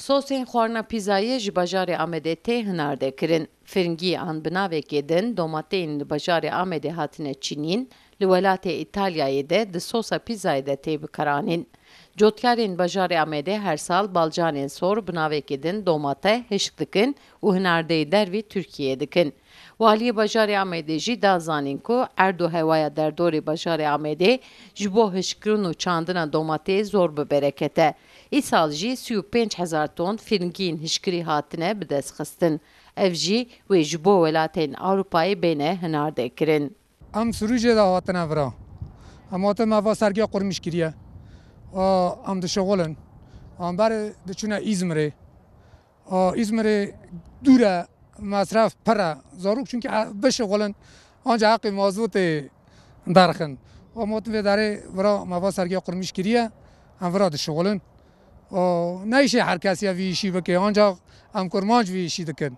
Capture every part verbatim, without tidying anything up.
Sosên xwarina pîzayê ji bajarê Amedê tê hinardekirin. Firingî an bi navekê din domateyên li bajarê Amedê hatine çînîn, li welatê Îtalyayê de di sosa pîzayê de tê bikaranîn. Cotyarên bajarê Amedê her sal balcanên sor bi navekê din domate hişk dikin û hinardeyî dervî Tirkiyeyê dikin. Waliyê bajarê Amedê jî da zanîn ku erd û hewaya derdorê bajarê Amedê ji bo hişkkirin û çandina domateyê zor bi bereket e. Îsal jî sî û pênc hezar ton firingiyên hişkirî hatine bidestxistin. Ev jî wê ji bo welatên Ewropayê bêne hinardekirin. Em Sirûcê de hatine vira. Em hatin me va sergiya qurmîş kiriye. A, em dişixulin. Em berê diçûne Îzmirê. A, Îzmirê dûr e, mesref pir e. Zarok çunkî e, bişixulin, anca heqê mazotê derxin. Em hatin vê derê vira me va sergiya qurmîş kiriye. Em vira dişixulin. O, ne îşê her kes ye vî îşî bike, ancak em kurmanc vî îşî dikin.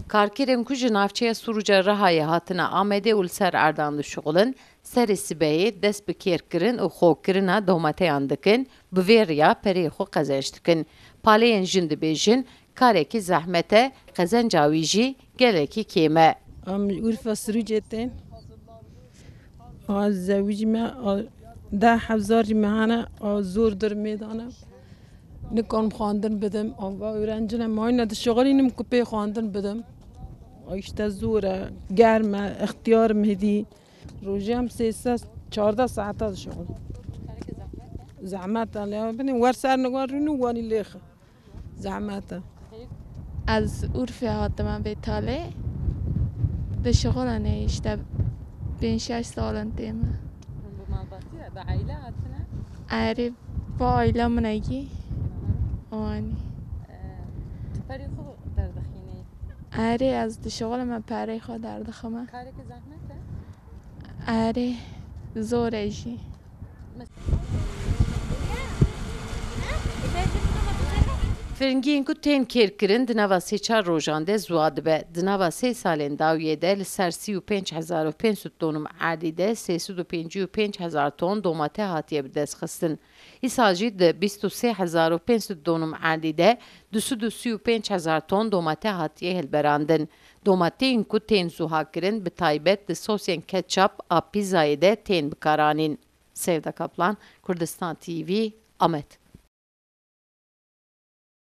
Karkerên ku ji navçeya Sirûca Rihayê hatine Amedê û li ser erdan dişixulin, serê sibehê dest bi kêrkirin û xokirina domateyan dikin, bi vê riya pereyê xwe qezenc dikin. Paleyên jin dibêjin, karekî zehmet e, qezenca wî jî gelekî kêm e. Em ji Urfa Sirûcê tên. A zewicî me, a deh hezar jî me hene, a zor dir mêdane. Nikarim xwendin bidim. A va öğrencine mayne dişixulînim ku pê xwendin bidim. A işte zor e, germ e, ixtiyar im hêdî. Rojê em sê sed çardeh saeta dişixulin. Zehmet e, lê binê wer ser nigar rûn û wanî lêxe. Zehmet e. Ez Urfê hatime vê talê. Dişixulin ê işte pênc şeş sal in tê me. Hûn bi malbatî re, bi aîle hatine? Erê, bi aîla min e gî. Aha. Wanî. Ee, tu perê xwe derdixînî? Erê, ez dişixulime, perê xwe derdixime. Kareke zehmet e? Erê, zor e jî. Firingiyên ku tên kêrkirin di nava sê çar rojan de ziwa dibe. Di nava sê salên dawiyê de li ser sî û pênc hezar û pênc sed tonum erdî de sê sed û pêncî û pênc hezar ton domate hatiye bidestxistin. Îsal jî di bîst û sê hezar û pênc sed tonum erdî de du sed û sî û pênc hezar ton domate hatiye hilberandin. Domateyên ku tên zûha kirin bi taybet di sosên ketçap a pîzayê de tên bikaranîn. Sevda Kaplan, Kurdistan T V, Amed.